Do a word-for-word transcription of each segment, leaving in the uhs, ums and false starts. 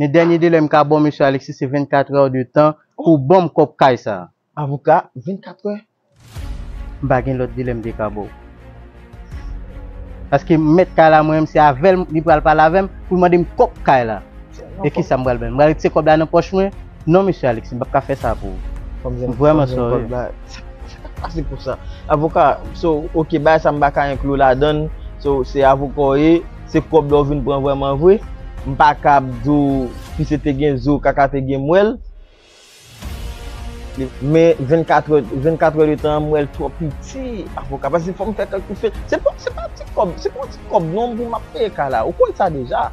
Men dènye delè m ka ba w, mesye Alexis, se vennkat è de tan pou w ban m kòb kay sa a. Avoka, vennkat è? M pa gen lòt delè m te ka ba w. Paske mèt kay la, mwen menm, se avè l li pral pale avè m pou l mande m kòb kay la. E kisa m pral ban l? M pral retire kòb la nan pòch mwen? Non, mesye Alexis, m p ap ka fè sa pou ou. M vrèman sorry. Sa k pase pou sa? Avoka, so, ok, bagay sa m pa ka enkli w ladan l. So, se avoka w ye, se kòb la w vin pran vrèman vre. M pa kab di w pise te gen zo, kaka te gen mwèl. Men vennkat è, vennkat è de tan an, m wè l twò piti, avoka. Paske fò m fè kalkil. Se pa, se pa ti kòb, se pa ti kòb non pou m ap peye kay la. Ou konn sa deja.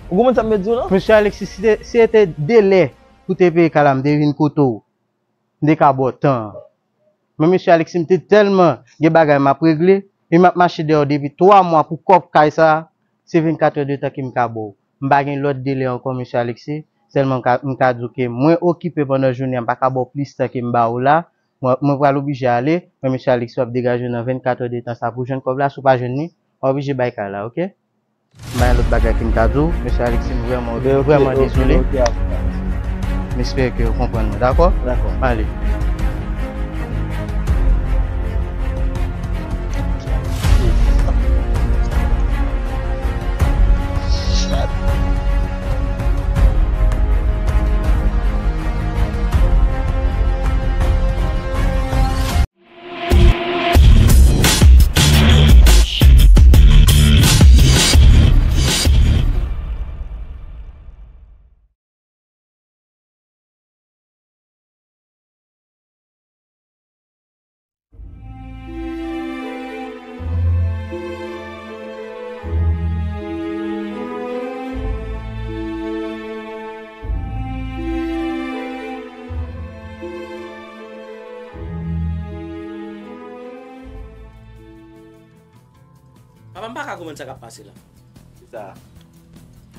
Ou konprann sa m vle di w lan? Mesye Alexis, si te, si se te delè pou te peye kay la, m te vin kote w. M te ka ba w tan an. Men mesye Alexis, m te tèlman gen bagay m ap regle, e m ap mache dèyè w depi twa mwa pou kòb kay sa a, se vennkat è de tan ke m ka ba w. M pa gen lòt delè ankò, mesye Alexis. Sèlman m ka, m ka di w ke mwen okipe pandan jounen an, m pa ka ba w plis tan ke m ba w la. Mwen, mwen pral oblije ale, men mesye Alexis, w ap degaje w nan vennkat è de tan sa pou jwenn kòb la, si w pa jwenn li, w ap oblije bay kay la, ok? M pa gen lòt bagay ke m ka di w, mesye Alexis, m vrèman, vrèman dezole. M espere ke w konprann mwen, dakò? Dakò. Ale. Papa, m pa ka konprann sa k ap pase la. Kisa?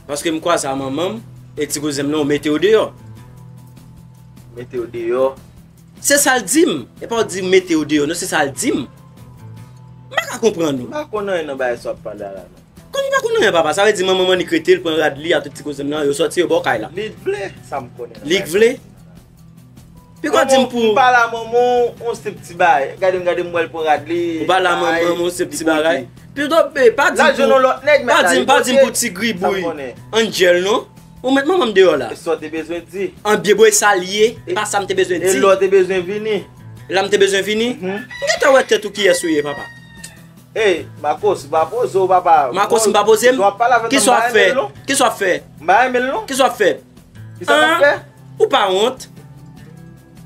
Paske m kwaze a manman m, e ti kouzen m nan, ou mete yo deyò. Mete yo deyò? Se sa l di m. E pa w di mete yo deyò, non, se sa l di m. M pa ka konprann ou. M pa konn anyen nan bagay sa w ap pale a la, non. Kòman w pa konn anyen, papa? Sa vle di manman m annik rete, l pran rad li a tout ti kouzen m nan, yo sòti, yo ba w kay la. Li t vle, sa m konnen nan bagay sa. Li t vle? Piko di m pou. M pale a manman w, yon senp ti bagay. Gade m, gade m wè l pran rad li. Ou pale a manman w, yon senp ti bagay. Pito, eh, pa di m pou, pa di m, pa di m pou ti gribouy Angel, non. Ou met manman m deyò la. E sa w te bezwen di? An byen bwe sa l ye, e pa sa m te bezwen di. E lè w te bezwen vini? La m te bezwen vini? M gentan wè tèt ou kiyès ou ye, papa. Ey, Makos, m pa poze w, papa. Makos, m pa poze m? Kisa w ap fè? Kisa w ap fè? M pa renmen l, non. Kisa w ap fè? Kisa m ap fè? Ou pa wont?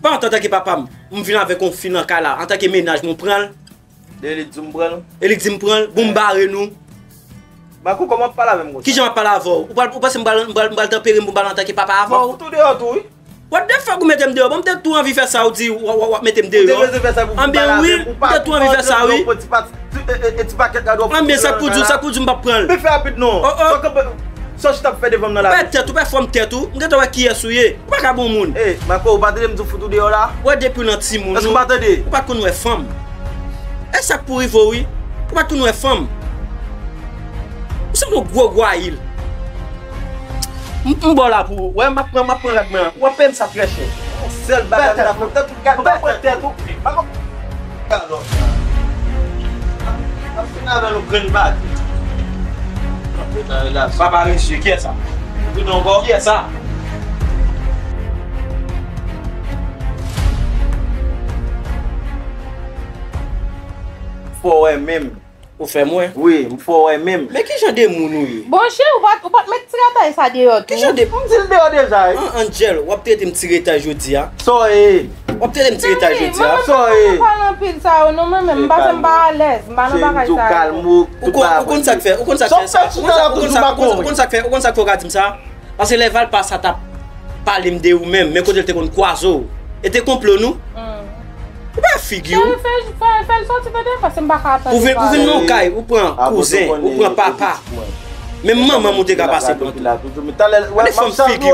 Pa wont antanke papa m. M vin avèk yon fi nan kay la, antanke mennaj mwen, ou pran l. E li k di m pran l? E li k di m pran l, bon, m bare nou. Mako, kòman w ap pale avè m konsa? Kijan m ap pale avè w? Ou pral, ou panse m pral, m pral, m pral tanpere m pou m pale antanke papa avè w? M ap fout ou deyò tou, wi. What the fuck, ou mete m deyò? Bon, m te tou anvi fè sa ou di, w, w, w ap mete m deyò. Ou te bezwen fè sa pou vin pale avè m, ou pa vin antre nan yon ti pa, ti, e, e, e, ti pakèt rad w ap fout nan kay la. Anben, sa k pou di w, sa k pou di w m p ap pran l. Men fè rapid non. Oh, oh. Sa w chita ap fè devan m nan lari? Ou pèd tèt, ou pèfòm tèt ou. M gentan wè kiyès ou ye. Ou pa ka bon moun. Ey, Mako, ou pa tande m di w fout ou deyò la? Wè depi w nan timoun ou, ou pa t konn wè fanm. E sa k pou rive w, wi. Ou pa t konn wè fanm. Ou sanble yon gwo gwayil. M, m ba w la pou ou. Wè, m ap pran, m ap pran rad mwen an. W ap peye m sa trè chè. Yon sèl bagay m ta fè, m ta tou, m ta pran tèt ou. Mako. Alò. M ap fin avè nou grenn bak. Papa mesye, kiyès sa? Tounen ankò? Kiyès sa? Fò wè menm. Ou fè mwen? Wi, m fò wè menm. Men ki jan de moun ou ye? Bon, cheri, ou pa t, ou pa t met ti retay sa deyò tou? Ki jan de... M di l deyò deja, wi. An, Angel, w ap trete m ti retay jodi a? Sa w ye? W ap trete m ti retay jodi a? Sa w ye? Mwen menm, m pa nan pale anpil sa yo, non, mwen menm, m pa, m pa alèz, m pa nan bagay sa yo. Ou konn, ou konn sa k fè, ou konn sa k fè sa, ou konn sa, ou konn sa, ou konn sa k fè, ou konn sa k fè w ka di m sa? Paske lè Valpa sa t ap pale m de ou menm, men kote l te konn kwaze w. E te konplo nou? Ou pa figi w. Fè, fè, fè, fè l sòti tande, paske m pa ka tande. Ou vin, ou vin nan kay, ou pran kouzen, ou pran papa. Menm manman m ou te ka pase pran tou. Gade fanm figi w.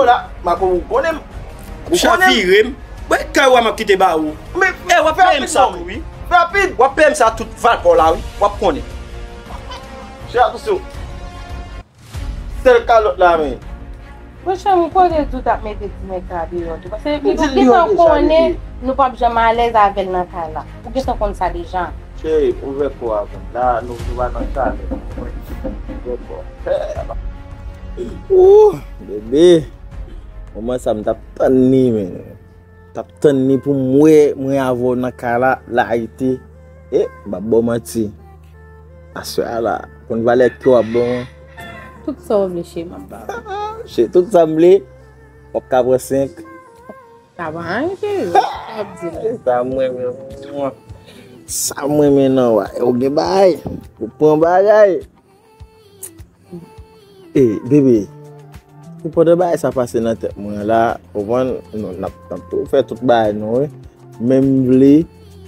Ou chavire m. Wè kay ou a m ap kite ba ou. E w ap peye m sa tou, wi. W ap peye m sa tout Valpa w la, wi. W ap konnen. Sèl kalòt la, men. Monchè, m konnen tou t ap mete ti nèg sa deyò tou. Paske li gentan konnen nou p ap janm alèz avè l nan kay la. Ou gentan konn sa deja. Cheri, ouvè kò a pou m. La, nou, nou pa nan chalè. Ouvè kò. Ooh, bebe. Moman sa m t ap tann li, men. T ap tann li pou m wè mwen avè w nan kay la, layite. E, m ap ba w manti. Aswè a la, konn valè kè w ap ban mwen. Tout sa w vle, cheri, m ap ba w. Cheri, tout sa m vle, w ap ka pran senk. Sa pa anyen, cheri. Sa w ap di la. Sa mwen menm. Sa mwen menm nan, wa. Ou gen bagay. Ou pran bagay. E, bebe, pandan bagay sa pase nan tèt mwen la, konprann, nou, n ap, n ap tou fè tout bagay nou, wi. Men m vle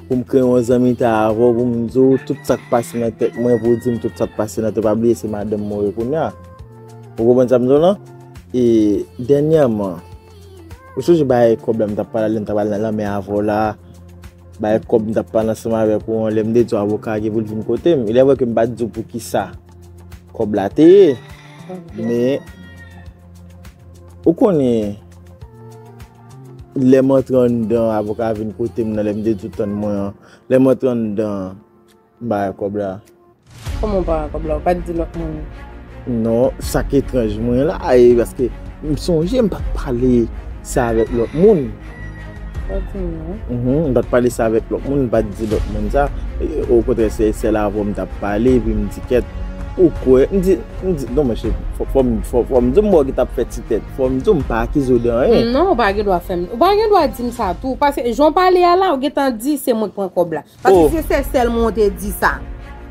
pou m kreye yon zanmitay avè w, pou m di w tout sa k pase nan tèt mwen, pou w di m tout sa k pase nan tèt, pa bliye se madanm mwen w ye kounye a. Ou konprann sa m di w lan? E, dènyèman, ou sonje bagay kòb la m t ap pale, lè m t ap pale nan lanmè avè w la, bagay kòb m t ap pale ansanm avèk ou an, lè m te di w avoka a gen pou l vin kote m. Ilèvre ke m pa t di w poukisa kòb la te ye. Men, ou konnen, lè m antre anndan, avoka a vin kote m nan, lè m te di w tann mwen an, lè m antre anndan, m pa wè kòb la. Kòman w pa wè kòb la? Ou pa t di lòt moun? Non, sa k etranj mwen la, e paske m sonje m pa t pale sa avèk lòt moun. Ou pa t di m non. Mhm, m pa t pale sa avèk lòt moun, m pa t di lòt moun sa. E, okontrè, se sèl avè w m t ap pale, epi m di kèt, ou kwè, m di, m di, non, monchè, fò, fò, fò, fò m di w m wè w gentan ap fè ti tèt, fò m di w m pa akize w de anyen. Non, ou pa gen dwa fè m, ou pa gen dwa di m sa tou, paske jan w pale a la, ou gentan di se mwen k pran kòb la. Paske se sè, sèl mwen w te di sa.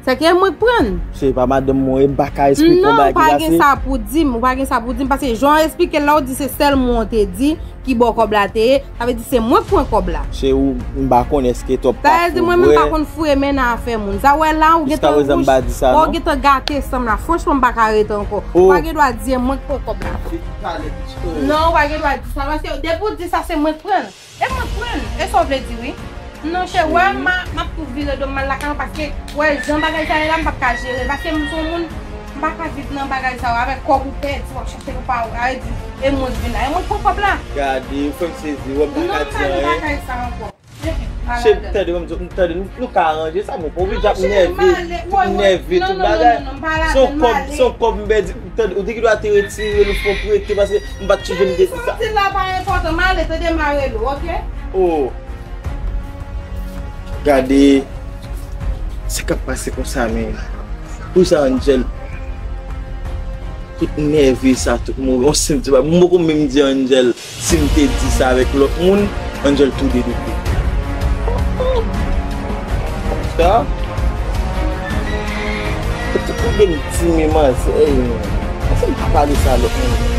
Sèke mwen k pran l. Se pa madanm mwen, e m pa ka esplike w bagay ki pase. Non, ou pa gen sa pou di m, ou pa gen sa pou di m, paske jan w esplike l la, ou di se sèl mwen w te di ki bò kòb la te ye, sa vle di se mwen k pran kòb la. Se ou, m pa konn èske t ap pa fou vre. Sa vle di mwen menm pa konn foure men nan afè moun. Sa w wè la, ou gentan wouch, ou gentan gate san m la. Franchman, m pa ka rete ankò. Ou pa gen dwa di e mwen k pran kòb la. Non, ou pa gen dwa di sa, paske depi w di sa, se mwen k pran l. E mwen k pran l. E sa w vle di, wi. Non, cheri, wè, m a, m ap tou vire do m al lakay mwen, paske, wè, jan bagay sa ye la, m p ap ka jere. Paske m se yon moun, m pa ka viv nan bagay sa yo, avèk kòb ou pèdi, w ap chache pou pa ou. Sa vle di, e mwen k vin la. E mwen k pran kòb la. Gade, ou fè m sezi, wè, m pa ka di anyen. Non, m pa nan bagay sa ankò. Cheri, tande, ban m di w, tande, nou, nou ka aranje sa, men pa oblije ap nève, nève tout bagay. Se yon kòb, se yon kòb m pèdi. Tande, ou te gen dwa te retire l, ou fè yon prete, paske m pa t sonje m te di sa. Cheri, soti la pa enpòtan, m ale, tande, m a rele w, oke? Oh. Gade sa k ap pase konsa, men. Poukisa Angel tout nève sa, tout move, yon senp ti bagay. M poko menm di Angel si m te di sa avèk lòt moun, Angel toude depi. Sa? Tout moun gen ti menm manzè, ey, men. Anfen, m pa pale sa lòt moun.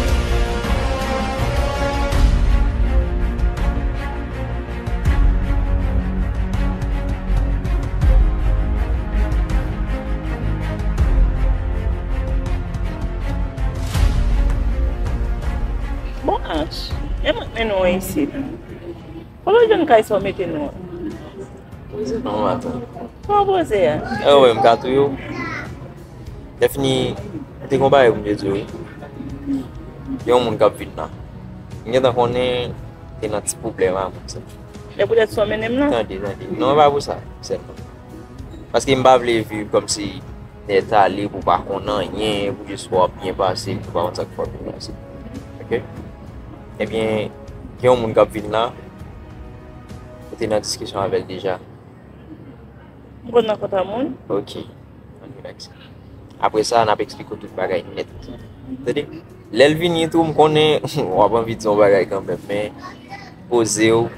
Bon, Anch, e mwen k mennen w isit. Kote w jwenn kay sa w mete nou an? Poze non, maten. Kòman poze a? E wè, m ka touye w. Lè fini, m te gon bagay pou m te di w, wi. Gen yon moun k ap vin la. M gentan konnen te nan ti pwoblèm a moun sa. E poutèt sa w mennen m nan? Tande, tande. Non, e pa pou sa sèlman. Paske m pa vle viv kòmsi nèt ale pou w pa konn anyen, pou jis fò w ap byen pase, pou w pa konn sa k fò w byen pase. Oke? Ebyen, gen yon moun k ap vin la, ou te nan diskisyon avè l deja. M konn nan kont a moun. Oke. Ann rilaks. Apre sa, n ap eksplike w tout bagay nèt. Tande? Lè l vini tou, m konnen w ap anvi di yon bagay kanmenm, men poze w.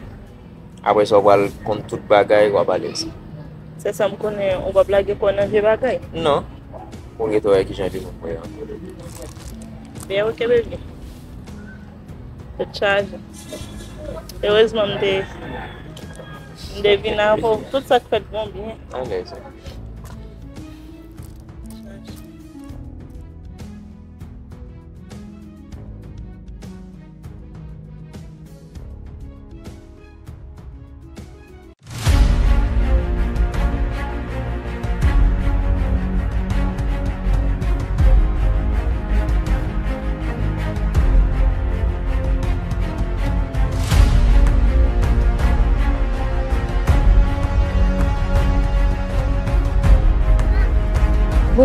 Apre sa, w pral konn tout bagay, w ap alèz. Se sa m konnen, ou p ap lage kò w nan vye bagay. Non. Ou gentan wè kijan de moun mwen ye. Byen, oke, baby. Tèt chaje. Erezman m te, m te vin avè w. Tout sa k fèt bon byen. Alèz.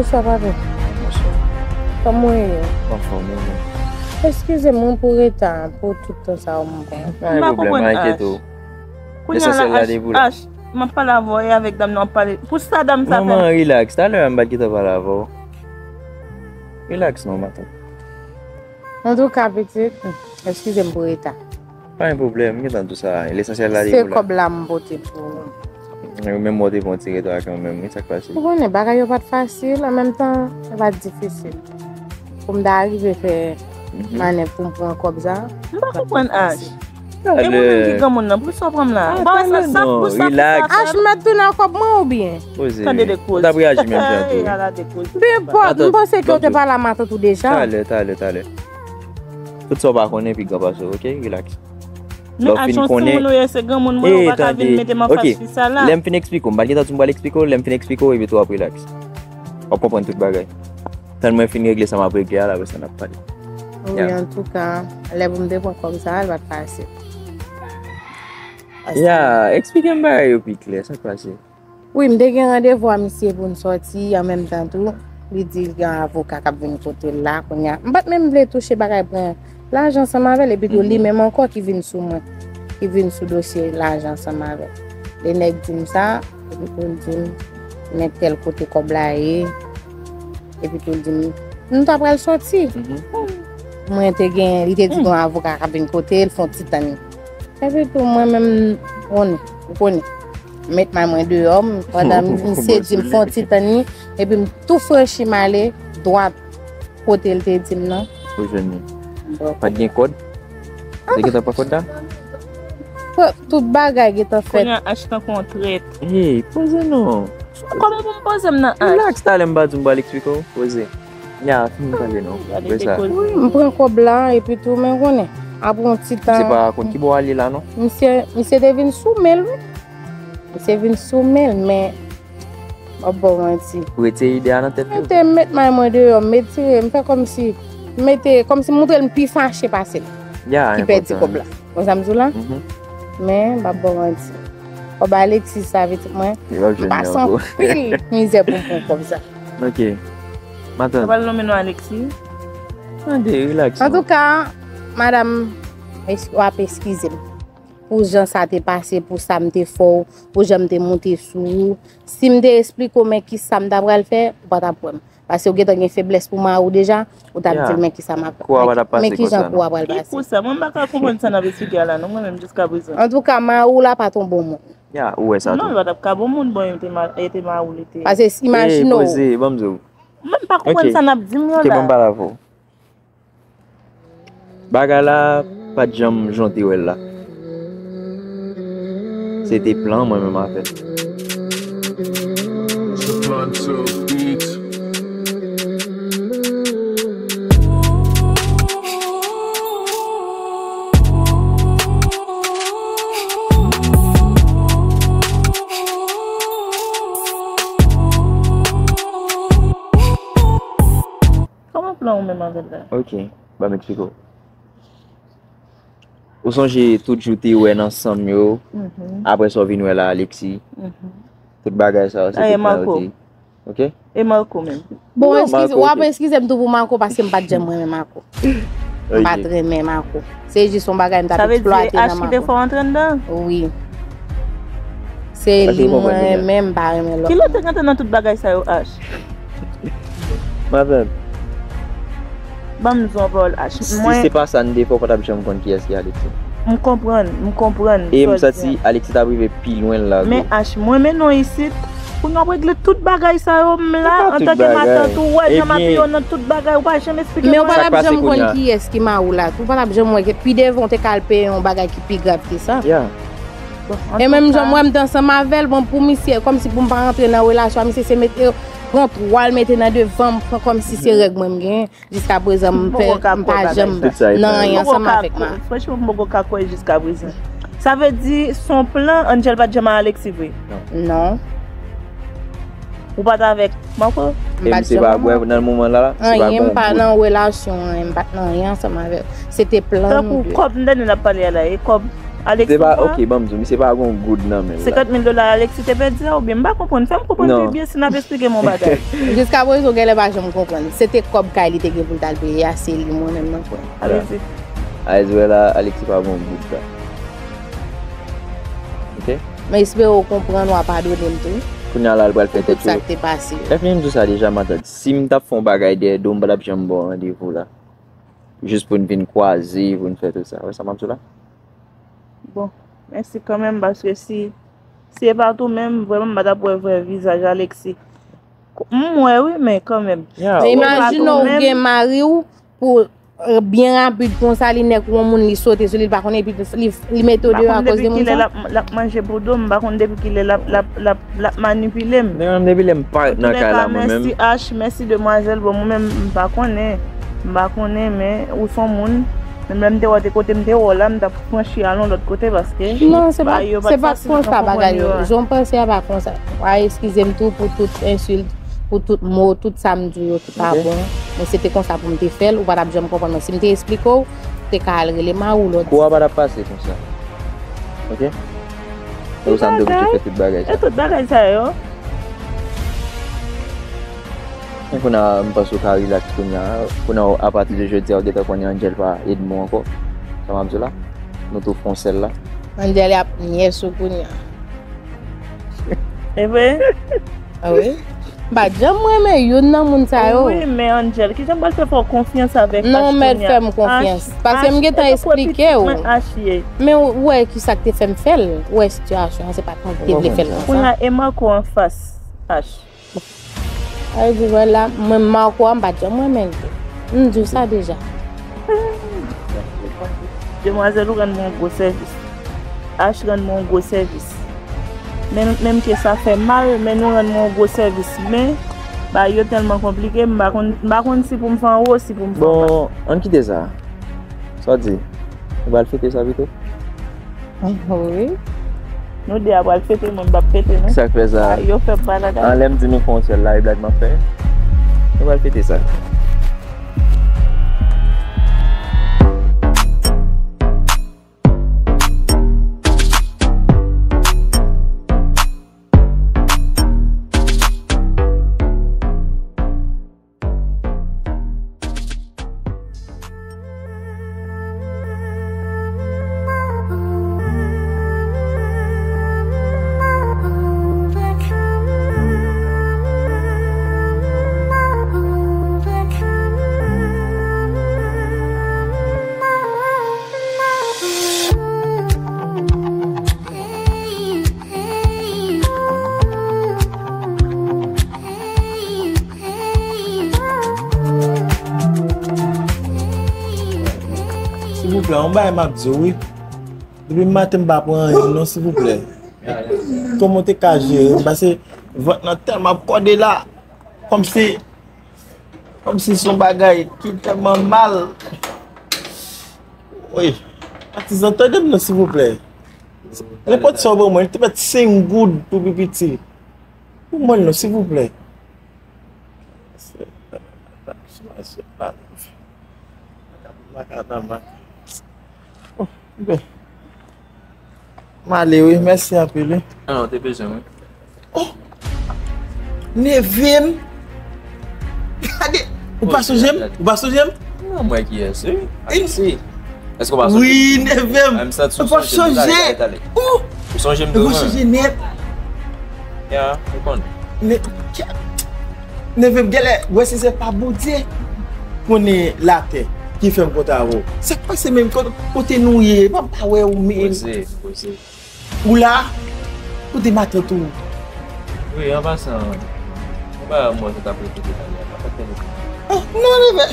Bonswa, papi. Bonswa. Kòman w ye? Anfòm, wi. Eskize m pou reta, pou tout tan sa w m pran. Pa gen pwoblèm, pa enkyete w. Lesansyèl la de pou la. Ach, m ap pale avè w e avèk dam nan w ap pale. Pou sa dam sa fè. Manman, rilaks. Talè a m pa t gentan pale avè w. Rilaks non, matant. Antouka, pitit, eskize m pou reta. Pa gen pwoblèm, m gentan di w sa. Lesansyèl la de pou la. Se kòb la m pote pou ou. Ou menm mwen te pran ti reta kanmenm, wi, sa k pase? Ou konnen bagay yo pa t fasil, an menm tan, yo pa t difisil. Pou m ta rive fè mannèv pou m pran kòb sa. M pa konprann Ach. E mwen menm ki granmoun nan, poukisa w pran m la? Ou pa wè sa, sa, pou sa, pou sa. Rilaks. Ach, m mèt tounen an kòb mwen oubyen? Poze. Tande de koz. Ou t ap reyaji menm jan tou. Ala de koz. Nenpòt, m panse ke w te pale a matant ou deja. Talè, talè, talè. Tout sa w pa konnen pi gran pase w, oke? Rilaks. Men Ach, yon timoun ou ye, se granmoun mwen, ou pa ka vin mete m anfas fi sa la. Lè m fin eksplike w, m pa t gentan di m pral eksplike w, lè m fin eksplike w, epi tou w ap rilaks. W ap konprann tout bagay. Tan mwen fin regle sa m ap regle a la, apre sa n ap pale. Wi, antouka, lè pou m te pran kòb sa a, l pa t fasil. Ya, eksplike m bagay yo pi klè, sa k pase? Wi, m te gen randevou a misye pou n sòti, an menm tan tou, li di l gen avoka k ap vin kote l la, kounye a. M pa t menm vle touche bagay pran lajan ansanm avè l, epi tou li menm ankò ki vin sou mwen, ki vin sou dosye lajan ansanm avè l. Lè nèg di m sa, epi tou l di m, men tèl kote kòb la ye, epi tou l di m, nou ta pral sòti. Mwen te gen, li te di gen yon avoka k ap vin kote l, fè yon ti tann. Epi tou, mwen menm, ou konnen, ou konnen. M met may mwen deyò, m, pandan misye di m fè yon ti tann li, epi m tou franchi m ale dwat kote l te di m nan. Ou jwenn li. Pa t gen kòd? Ou te gentan pran kòd la? Tout bagay gentan fèt. Kounye a Ach tankou yon trèt. Hey, poze non. Kòman pou m poze m nan Ach? Rilaks, talè m pa di m pral eksplike w. Poze. Ya, fin pale non. Apre sa. Wi, m pran kòb la, epi tou, men konnen. Apre yon ti tan. Misye pa konn ki bò w ale la non. Misye, misye te vin sou men l, wi. Misye vin sou men l, men. M ap ba w manti. Ou retire ide a nan tèt li? M te met may mwen deyò, m retire, m fè kòmsi, m mete, kòmsi m montre l m pi fache pase l. Ki pèdi kòb la. Ou konn sa m di w la? Men, m ap ba w manti. Kòb Alexis sa, pitit mwen, m pase anpil mizè pou m pran kòb sa. Ok. Matant. Ou pral nonmen non Alexis? Tande, rilaks non. Antouka, madanm, w ap eskize m. Pou jan sa te pase, pou sa m te fè w, pou jan m te moute sou ou. Si m te esplike w men kisa m ta pral fè, ou pa t ap kwè m. Paske ou gentan gen feblès pou mari w deja, ou t ap di l men kisa m ap fè. Men kijan kou a pral pase. Ki kou sa? Mwen m pa ka konprann sa n ap esplike a la non, mwen menm jiskaprezan. Antouka, mari w la pa t yon bon moun. Ya, ou wè sa tou. Non, li pa t ap ka bon moun, bon, e te mari w li te. Paske imajine w. Hey, poze, ban m di w. Mwen m pa konprann sa n ap di m yo la. Ok, ban m pale avè w. Bagay la pa t janm jan w te wè l la. Se te plan mwen menm avè l. Kòman plan ou menm avè l la? Ok, ban m eksplike w. Ou sonje tout jou te wè n ansanm yo, apre sa w vin wè la Alexis. Tout bagay sa yo se te plan yo te. Ok? E Marco menm? Bon, eskize, w ap eskize m tou pou Marco paske m pa t janm renmen Marco. M pa t renmen Marco. Se jis yon bagay m t ap eksplwate nan Marco. Sa vle di e Ach ki te fè w antre anndan? Wi. Se li mwen renmen, m pa renmen lòt. Kilè w te rantre nan tout bagay sa yo, Ach? Matant. Ban m di w yon pawòl, Ach. Si se pa sa n te fè, w pa t ap janm konn kiyès ki Alexis. M konprann, m konprann sa w di a. E m santi Alexis t ap rive pi lwen l la tou. Men Ach, mwen mennen w isit. Pou n ap regle tout bagay sa yo, m la antanke matant ou, w wè jan m apiye w nan tout bagay, ou pa janm esplike mwen. Men ou pa t ap janm konn kiyès ki mari w la tou, ou pa t ap janm wè ke pi devan w te ka al peye yon bagay ki pi grav ke sa. E menm jan m wè m te ansanm avè l, bon, pou misye, kòmsi pou m pa rantre nan relasyon a misye, se mete, pran twa l mete nan devan m, pran kòmsi se règ mwen m genyen. Jiskaprezan m pa janm nan anyen ansanm avèk Marco. Franchman, m poko ka kwè jiskaprezan. Sa vle di, se yon plan, Angel pa t janm a Alexis vre? Non. Ou pa t avèk Marco? M pa t janm avèk Marco. Anyen, m pa nan relasyon, anyen, m pa t nan anyen ansanm avè l. Se te plan nou de. Tankou kòb m tande n ap pale a la, e kòb Alexis, se pa, ok, ban m di w, misye pa gon goud nan men l la. Senkant mil dola Alexis te pèdi a, oubyen m pa konprann. Fè m konprann pi byen si n ap esplike m yon bagay. Jiskaprezan, w genlè pa janm konprann. Se te kòb kay li te gen pou l t al peye a, se li mwen menm nan pran. Alexis. Ayz wè la, Alexis pa gon goud la. Ok? M espere w konprann, w a padone m tou. Kounye a la, l pral fè tèt yo. Pou tout sa k te pase yo. Lè fini m di w sa deja, m ap tann. Si m t ap fè yon bagay dèyè do w, m pa t ap janm ba w randevou la. Jis pou n vin kwaze, pou n fè tout sa. Wè sa m ap di w la? Bon, mèsi kanmenm, paske si, si se pa t ou menm, vrèman, m pa t ap wè vrè vizaj Alexis. M wè wi, men kanmenm. Men imajine w gen mari w pou, euh, byen rapid konsa, li nèk yon moun, li sote sou li, li pa konnen, epi li, li mete w deyò akoz de moun sa. M pa konn depi kilè l ap, l ap manje pou do m, m pa konn depi kilè l ap, l ap, l ap, l ap manipile m. Men menm depi lè m parèt nan kay la, mwen menm. Antouka, mèsi H, mèsi demwazèl. Bon, mwen menm, m pa konnen. M pa konnen, men ou se yon moun. Menm lè m te wè w te kote m te wè w la, m t ap franchi al yon lòt kote paske bagay yo pa t fasil pou konprann yo a. Non, se pa, se pa konsa bagay yo. Jan w panse a pa konsa. W a eskize m tou pou tout ensilt, pou tout mo, tout sa m di w yo ki pa bon. Men se te konsa pou m te fè l, ou pa t ap janm konprann mwen. Si m te esplike w, ou te ka al rele mari w lòt. Kou a pa t ap pase konsa. Ok? E ou sa m te oblije fè tout bagay sa. E tout bagay sa yo. Men kounye a, m panse w ka rilaks kounye a. Kounye a, apati de jodi a, ou gentan konnen Angel pa edmi w ankò. Sa m ap di w la? Nou tou fè yon sèl la. Angel ap nyès ou kounye a. E vre? A wi. M pa t janm renmen youn nan moun sa yo. Wi, men Angel, kijan m pral fè fè w konfyans avèk H kounye a? Non, mèt fè m konfyans. Paske m gentan esplike w. Men ou wè kisa k te fè m fè l. Ou wè sitiyasyon an, se pa t mwen ki te vle fè l konsa. Kounye a, e Marco anfas H. Sa vle di, wè la, mwen Marco a, m pa t janm renmen l tou. M di w sa deja. Demwazèl, ou rann mwen yon gwo sèvis. H rann mwen yon gwo sèvis. Men, menm ke sa fè mal, men nou rann mwen yon gwo sèvis. Men, bagay yo tèlman konplike, m pa konn, m pa konn si pou m fè anwo, si pou m fè anba. Bon, ann kite sa. Sa w di? Nou pral fete sa pito? Wi. Nou de a pral fete, mwen m p ap fete, non. Sa k fè sa? Yo fè m pa la. Anlè m di nou fè yon sèl la, e blag m ap fè. Nou pral fete sa. Silvouplè, yon bagay m ap di w, wi. Depi maten m pa pran anyen, non, silvouplè. Kòman w te ka jere m? Paske vant lan tèlman ap kòde la. Kòmsi, kòmsi se yon bagay ki tèlman mal. Wi. Patizan, tande m non, silvouplè. Nenpòt sa w ban mwen, li te mèt senk goud pou pi piti. Pou mwen non, silvouplè. Oh, ben. M ale wi, mèsi anpil wi. Ah, non, te bezwen wi. Oh! Neve m! Gade! Ou pa sonje m? Ou pa sonje m? Non, mwen kiyès, wi. Alexis. Èske w pa sonje m? Wi, neve m. Ou pa sonje? Ou sonje m tou, wi. Ou sonje nèt. Ya, ou konn. Neve m, genlè, wè si se pa Bondye konnen latè ki fè m kontre avè w. Sa k pase menm? Kote, kote nou ye? Pa, pa wè ou menm. Poze, poze. Ou la? Kote matant ou? Wi, an pasan, yon bagay mwen te ap repete talè a, pa fè tèlè. Ah, non, neve.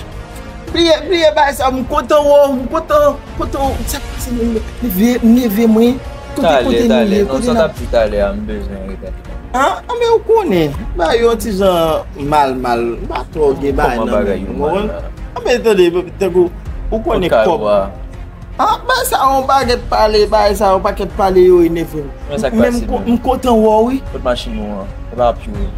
Bliye, bliye bagay sa, m kontan wè w, m kontan, kontan wè w. Sa k pase menm? Neve, neve mwen. Kote, kote nou ye? Kote n ap? Talè, talè, non, sa w t ap di talè a, m bezwen retèt. Ah, anben ou konnen, bagay yo yon ti jan mal, mal. M pa twò gen bagay nan men m, ou konprann? Anben tande, tankou, ou konnen kòb. Ah, bagay sa yon pakèt pale, bagay sa yon pakèt pale yo enève m. Men m kontan wè w wi. Kot machin ou an? E pa ap jwe.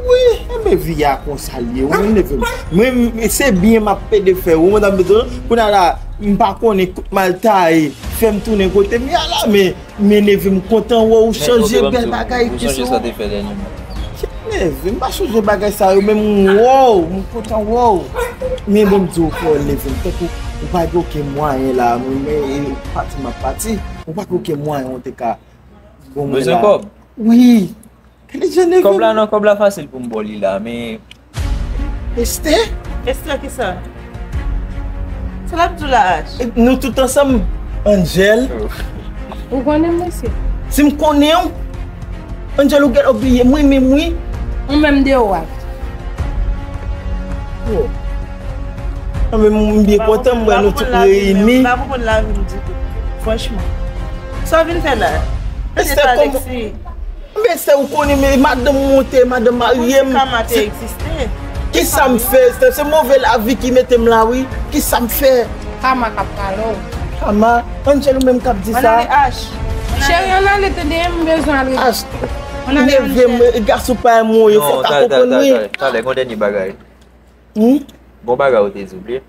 Wi, enben vi a konsa l ye, ou enève m. Mwen, se byen m ap pede fè, ou konprann sa m bezwen? Kounye a la, m pa konnen kout mal taye. Fè m tounen kote m ye a la, men, men Neve, m kontan wè w chanje bèl bagay ki sou ou. Neve, m pa chanje bagay sa yo, men m wè w, m kontan wè w. Men bon, m di w, frè Neve, m tankou ou pa gen okenn mwayen la, men, men, e, pati m ap pati, ou pa gen okenn mwayen ou te ka bon mwen la. Bezwen kòb? Wi. Kòb la, non, kòb la fasil pou m ba w li la, men. Esther? Esther kisa? Sa l ap di w la, Ach? E, nou tout ansanm, Angel. Ou konnen m, mesye? Si m konnen w, Angel, ou genlè bliye mwen menm, wi. Ou menm de ou a. Oh. Anben, m byen kontan, m wè nou tout reyini. M pa konprann lavi m ditou, franchman. Sa w vin fè la? Esther, kòman? Men se ou konnen, men madanm monte, madanm marye m. Kama te egziste. Kisa m fè? Se, se move lavi ki mete m la, wi. Kisa m fè? Kama k ap pale w. Kama? Angel, ou menm k ap di sa? Ann ale, Ach. Cheri, ann ale, tande, m bezwen al. Ach, Neve, gason pa mwen, fò w ta konprann, wi. Talè, talè, talè, talè, gon dènye bagay. Hmm? Gon bagay ou te di, ou bliye?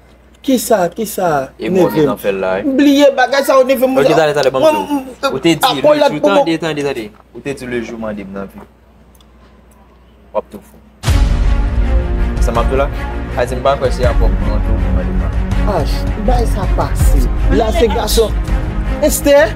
Kisa, kisa, Neve? M bliye bagay sa yo, Neve. Ok, talè, talè, ban m di w. Ou te di, le jou, tande, tande, tande. Ou te di, le jou mande m nan vi w, w ap tou fou. Sa m ap di w la? Sa di m pa kwè se apre w pran tou pou mande m nan. Ach, bagay sa pase. La se gason. Esther?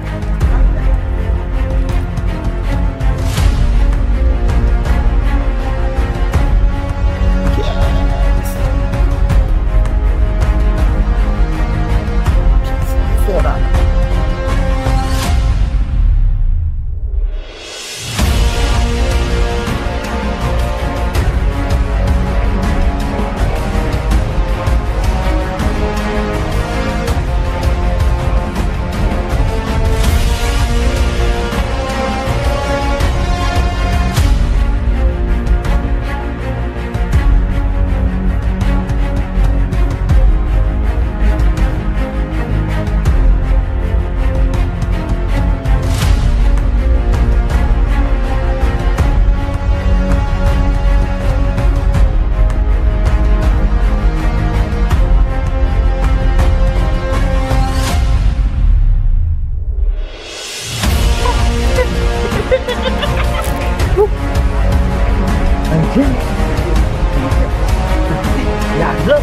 Lajan.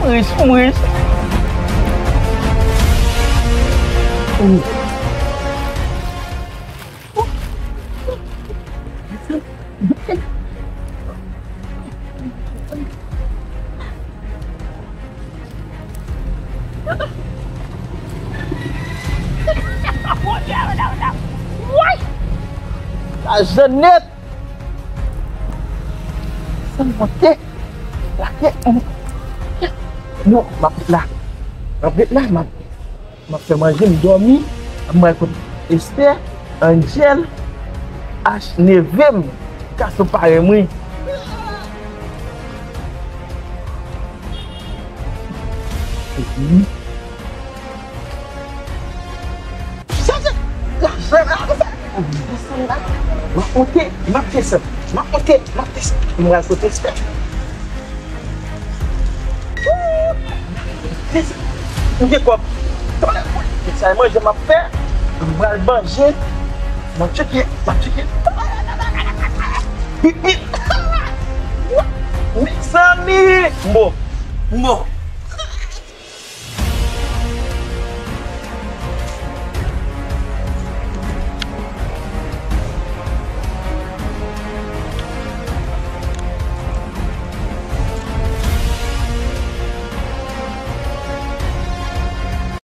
M rich, m rich. Woy! Lajan nèt! Sa m manke? Lage, non, m ap ret la. M ap ret la, m ap M ap fè manje, m dòmi, m pral kot Esther, Angel, Ach, neve m, gason parèy mwen. Sa se lajan la, konsa. M ap monte, m ap desann, m ap monte, m ap desann. M pral kot Esther. M gen kòb. Tonnè boule. Sa e manje m ap fè. M pral manje. M ap tcheke, m ap tcheke. Mezanmi! M bon. M bon.